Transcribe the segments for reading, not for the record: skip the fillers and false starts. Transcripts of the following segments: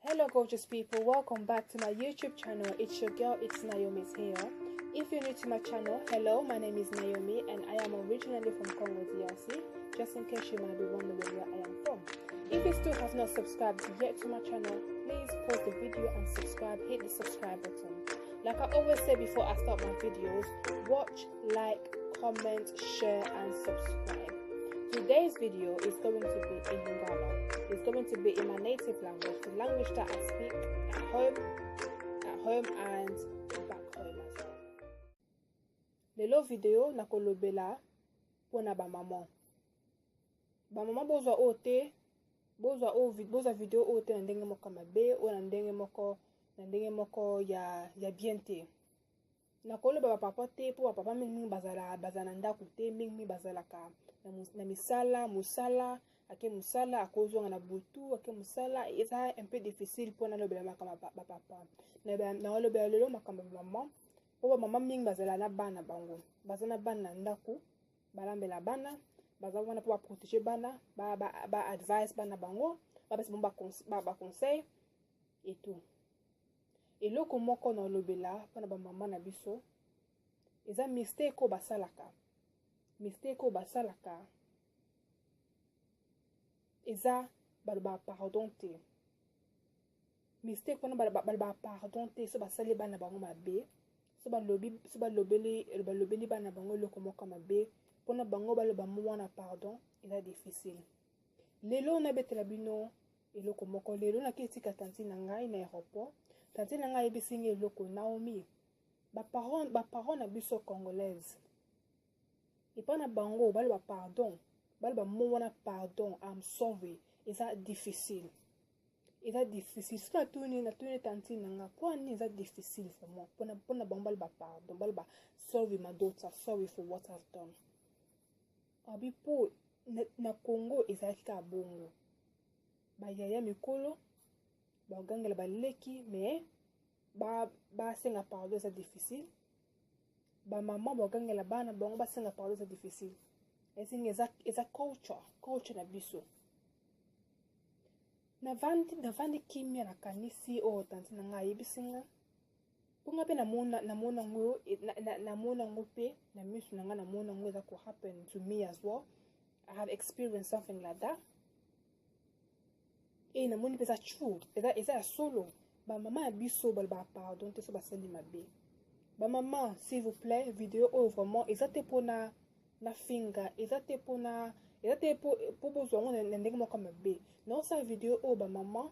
Hello gorgeous people, welcome back to my YouTube channel. It's your girl, it's Naomi's here. If you're new to my channel, hello, my name is Naomi and I am originally from Congo DRC, just in case you might be wondering where I am from. If you still have not subscribed yet to my channel, please pause the video and subscribe, hit the subscribe button. Like I always say before I start my videos, watch, like, comment, share and subscribe. Today's video is going to be in Lingala. It's going to be in my native language, the language that I speak at home and back home as well. Lelo video nakolobela pona ba maman. Ba maman bozwa oyo te, bozwa oyo bozwa video oyo te na ndenge moko mabe, oyo na ndenge moko na ndenge moko ya bien te. Nakoloba ba papa te po ba papa mingi mingi bazala bazala na ndako te, mingi mingi bazalaka na misala, mosala, ake mosala, akozonga na butu, ake mosala, eza un peu difficile po nalobela makambo ba papa. Nakolobela lelo makambo ya mama, po ba mama mingi bazala na bana bango, baza na bana na ndako, balambela bana, baza wana po ba protéger bana, ba advice bana bango, bapesa bango ba conseil et tout. Eloko moko na olobela mpona ba mama na biso eza mistake oyo basalaka. Mistake oyo basalaka eza balobaka pardon te. Mistake wana balobaka pardon te so basali bana bango mabe, so balobi, so balobeli, balobeli bana bango eloko moko mabe, mpona bango baloba mwana pardon eza difficile. Lelo nabetela bino eloko moko. Lelo nake etika tantine na ngai na aéroport. Tantine na ngai ayebisi ngai eloko, Naomi, ba parents na biso congolaise epa na bango baloba pardon, baloba mo wana pardon, I'm sorry, eza difficile, eza difficile. Soki natuni tantine na ngai mpo nini eza difficile vraiment mpona bango baloba pardon, baloba sorry my daughter, sorry for what I've done. Abi po na Congo ezalaki kaka bongo, bayaya mikolo bagangela baleki, mais basenga pardon eza difficile. Bamama bagangela bana bango basenga pardon eza difficile. Esinga eza culture na biso. Navandi kimia nakanisi oyo tantine na ngai ayebisi nga, mpo nga mpe namona yango, namona yango mpe na miso na nga, namona yango eza ko happen to me as well. I have experienced something like that. E namoni mpe eza true, eza ya solo. Bamama ya biso balobaka pardon te so basali mabe. Bamama, s'il vous plaît, video oyo vraiment eza te mpona na finga, eza te mpona, eza te po bozwa yango na ndenge moko mabe. Naosala video oyo bamama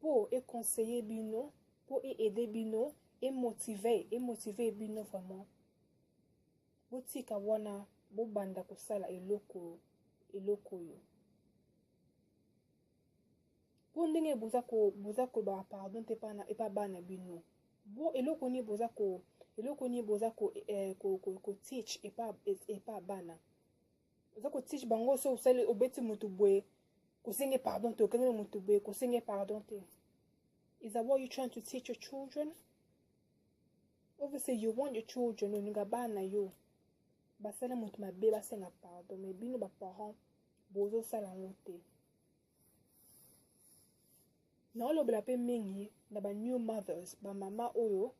po econseiller bino, po eaider bino, emotive bino vraiment. Botika wana bobanda kosala eloko oyo. Po ndenge boza koloba pardon te epa bana bino. Bo eloko nini boza ko, eloko nini boza ko, ko, ko, ko teach epa bana. Boza ko teach bango so osali obeti mutu boye, kosenge pardon te, okengeli mutu boye, kosenge pardon te. Is that what you're trying to teach your children? Obviously you want your children olinga bana yo basala mutu mabe basenga pardon, mais bino ba parents bozosala yango te. Naolobela pe mingi na ba new mothers, ba mama oyo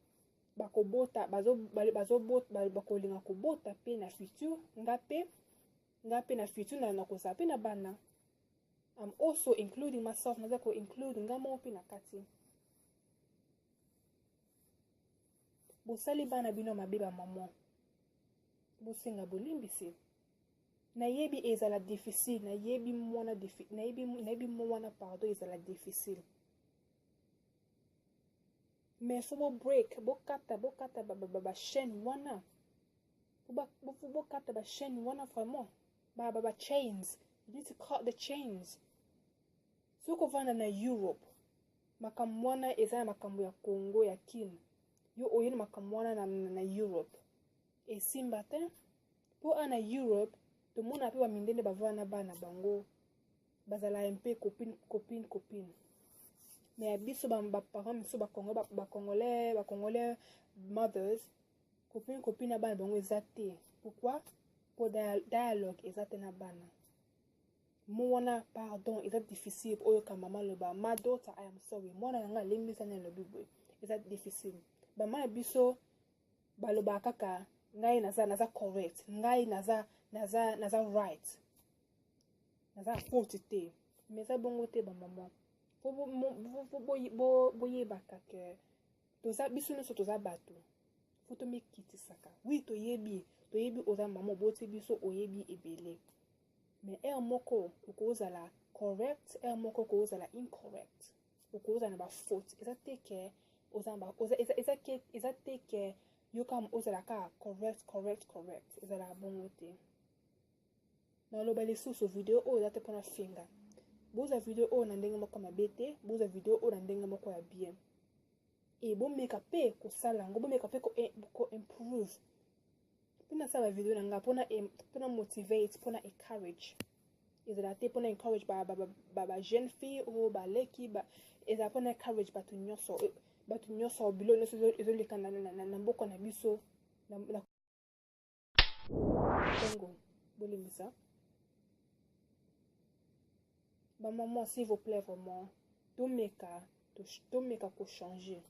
bakobota, bakolinga kobota pe na futur, nga pe na futur na nakozala pe na bana. I'm also including myself, naza ko include nga moko pe na kati. Bosali bana bino mabe ba maman, bosenga bolimbisi. Nayebi ezala difficile, nayebi mwana nayebi, nayebi mwana pardon ezala difficile. Mais faut bo break, bokata, bokata ba, ba, ba, ba chaîne wana. Bo bokata ba chaîne wana vraiment. Ba, ba, ba chains. You need to cut the chains. Soko vanda na Europe, makambo wana eza ya makambo ya Congo ya Kin. Yo oye na makambo wana na Europe. Esimba te. Po ana Europe, tomona pe ba mindele bavanda na bana bango. Bazala un peu copine, copine, copine. Mais ya biso ba parents miso ba Congo, ba, ba Congolais, ba Congolais mothers, copine, copine na bana bango eza te. Pourquoi? Po dialogue eza te na bana. Mot wana pardon eza difficile oyoka mama aloba ma daughter, I am sorry, mwana na ngai alembisa ngai alobi boye, eza difficile. Bama na biso balobaka kaka ngai naza correct, ngai naza right, naza faute te. Mais eza bongo te. Bamama, fo boyebaka ke toza biso nyonso toza bato, fo tomikitisaka. Oui, toyebi oza mama, oboti biso, oyebi ebele, mais heure moko okozala correct, heure moko okozala incorrect, okozala na bafaute. Eza te ke eza te ke yo kaka ozala kaka correct, correct, correct. Ezalaka bongo te. Naloba lisusu, video oyo eza te mpona finga. Bozwa video oyo na ndenge moko mabe te, bozwa video oyo na ndenge moko ya bien e bomeka mpe kosala yango, bomeka mpe koimprove. Mpo nasala video na nga mpona motivate, mpona encourage. Ezala te mpona encourage ba jeune fille oyo baleki, ezala mpona encourage bato nyonso, bato nyonso. Biloko nyonso ezoleka na mboka na biso na Congo, bolimbisa. Bamama, s'il vous plaît, vraiment tomeka kochanger,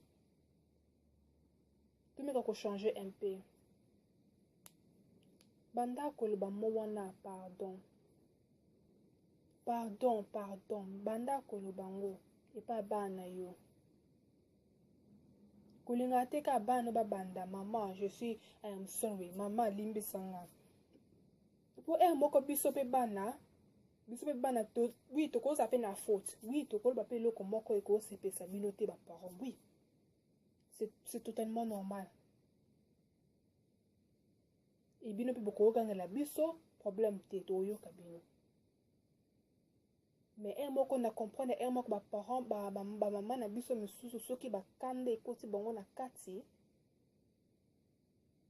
tomeka kochanger un peu. Banda koloba mot wana pardon, pardon, pardon. Banda koloba ngo epai bana yo. Kolingaka te kaka bana babanda mama je suis I am sorry, mama limbisanga. Po heure moko biso mpe bana, biso mpe bana to, oui, tokozala mpe na faute, oui, tokoloba mpe eloko moko ekosepesa bino te baparent. Oui, c'est totalement normal. E bino mpe bokokangela biso, problème te, toyoka bino. Mais heure moko na comprendre, heure moko baparent, bamama na biso misusu, soki bakanda ekoti bango na kati,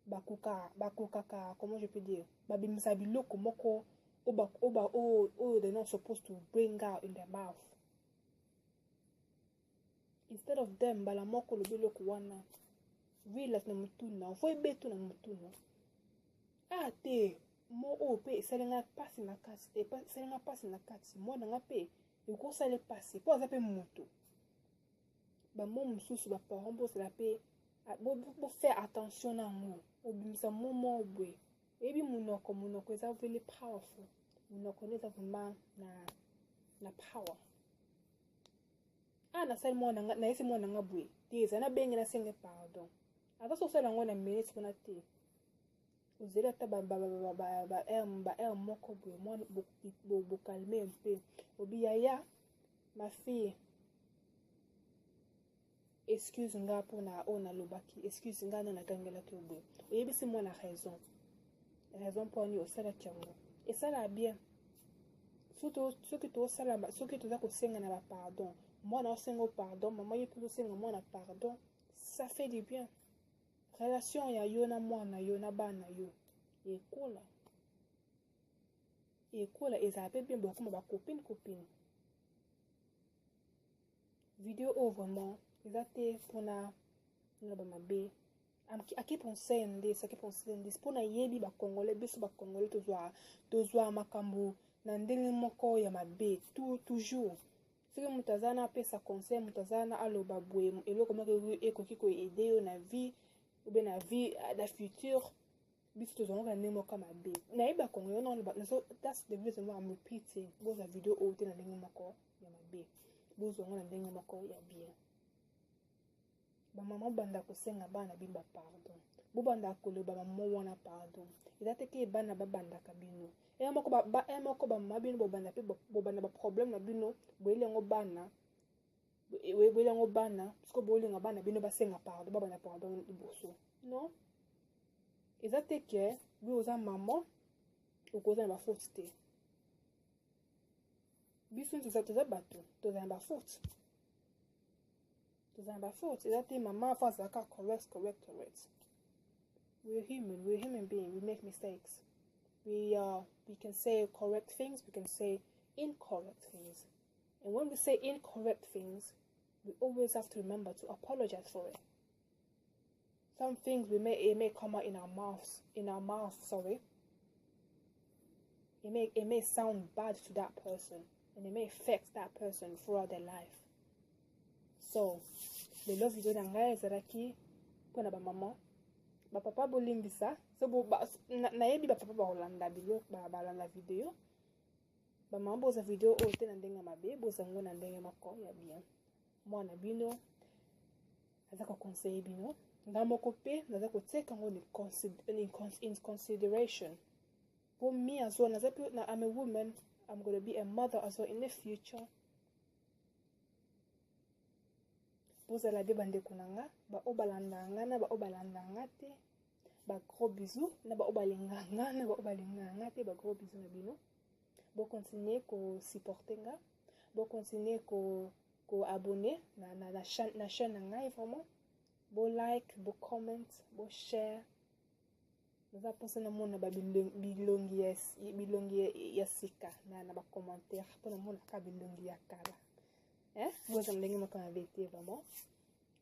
bakokaka, comment je peux dire, babimisa biloko moko oyo they're not supposed to bring out in their mouth. Instead of them mbala moko olobi eloko wana, relax na motuna, fo ebetu na motuna. Ah te, mot oyo mpe esalinga mpasi na kati, esalinga mpasi na kati. Mwana nga mpe ekosala mpasi mpo aza mpe moto. Bamot mosusu, baparent bozala mpe bofaire attention na yango. Obimisa mot moko boye, oyebi monoko eza really powerful. Monoko nde eza vraiment na power. Ah, nasali mwana nga, nayesi mwana nga boye te, eza nabenge, nasenge pardon. Ata so osala yango na minute mpona te, ozeli ata baheure moko boye, mwana bokalme mpe obi yaya, ma fille, excuse nga mpona oyo nalobaki, excuse nga na nagangelaki yo boye. Oyebisi mwana raison mponi osalaki yango. Esalaka bien soki tosala, soki toza kosenga na bapardon. Mwana osenga pardon, mama ye mpe osenga mwana pardon, ça fait du bien. Relation ya yo na mwana yo na bana yo ekola, ekola, ezala mpe bien, bokoma bacopine copine. Video oyo vraiment eza te mpona naloba mabe. I keep on saying this, I keep on saying this mpona yebi bacongolais. Biso bacongolais tozwa makambo na ndenge moko ya mabe toujours. Soki moto aza na apesa conseil, moto aza na aloba boye eloko moko ekoki koaider yo na vie ou bien na vie na future, biso tozwangoka na ndenge moko mabe. Nayebi bacongolais wana. That's the reason why I'm repeating. Bozwa video oyo te na ndenge moko ya mabe, bozwango na ndenge moko ya bien. Bamama, bobanda kosenga bana bino bapardon, bobanda koloba bamot wana pardon. Eza te ke bana babandaka bino heure moko. Bamama, bino bobanda mpe bobanda baproblème na bino, boyeli yango bana, boyeli yango bana. Siko bolinga bana bino basenga pardon, babanda pardon liboso. Non, eza te ke bi oza mama okoza na bafaute te. Biso nyonso toza bato, toza na bafaute, toza na bafaute. Eza te mama fo azalaka correct, correct, correct. We're human, we're human being, we make mistakes. We can say correct things, we can say incorrect things, and when we say incorrect things, we always have to remember to apologize for it. Some things we may it may come out in our mouths, in our mouth, sorry. It may sound bad to that person and it may affect that person throughout their life. So lelo video na ngai ezalaki mpona bamama. Bapapa, bolimbisa. So nayebi bapapa bakolanda biloko, balanda video. Bamama, boza video oyo te na ndenge ya mabe, boza yango na ndenge moko ya bien. Mwana bino aza koconseiller bino, nga moko mpe naza kotieka yango in consideration. For me as well, naza mpe na, I'm a woman, I'm gonna be a mother as well in the future. Bozala be bandeko na nga, baoyo balanda nga na baoyo balanda nga te, bagros bisous na baoyo balinga nga na baoyo balinga nga te. Bagros bisous na bino. Bocontinue kosupporte nga, bocontinue koabonner na chaîne na ngai. Vraiment, bolike, bocomment, boshare. Naza mposa namona bilongi ya sika na bacommentaire, mpo namonaka bilongi ya kala. Bozala ndenge moko mabe te. Vraiment,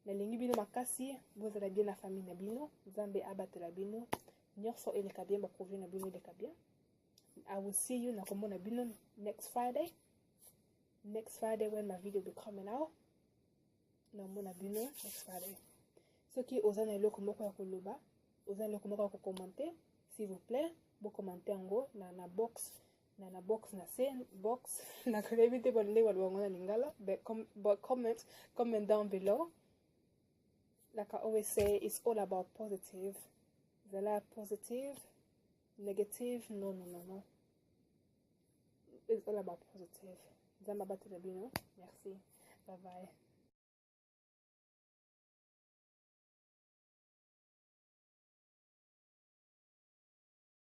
nalingi bino makasi. Bozala bien na famille na bino. Nzambe abatela bino nyonso, eleka bien, baprojet na bino eleka bien. I will see you, nakomona bino next Friday, next Friday when my video will be coming out. Namona bino next Friday. Soki oza na eloko moko ya koloba, oza na eloko moko ya kocommenter, s'il vous plaît, bocommenter yango na box, na box na se box. Nakoyebi te ndenge baloba yango na Lingala, but comment down below. Like I always say, it's all about positive. Zala positive. Negative, no, no, no, no. It's all about positive. Nzambe abatela bino. Merci, bye bye.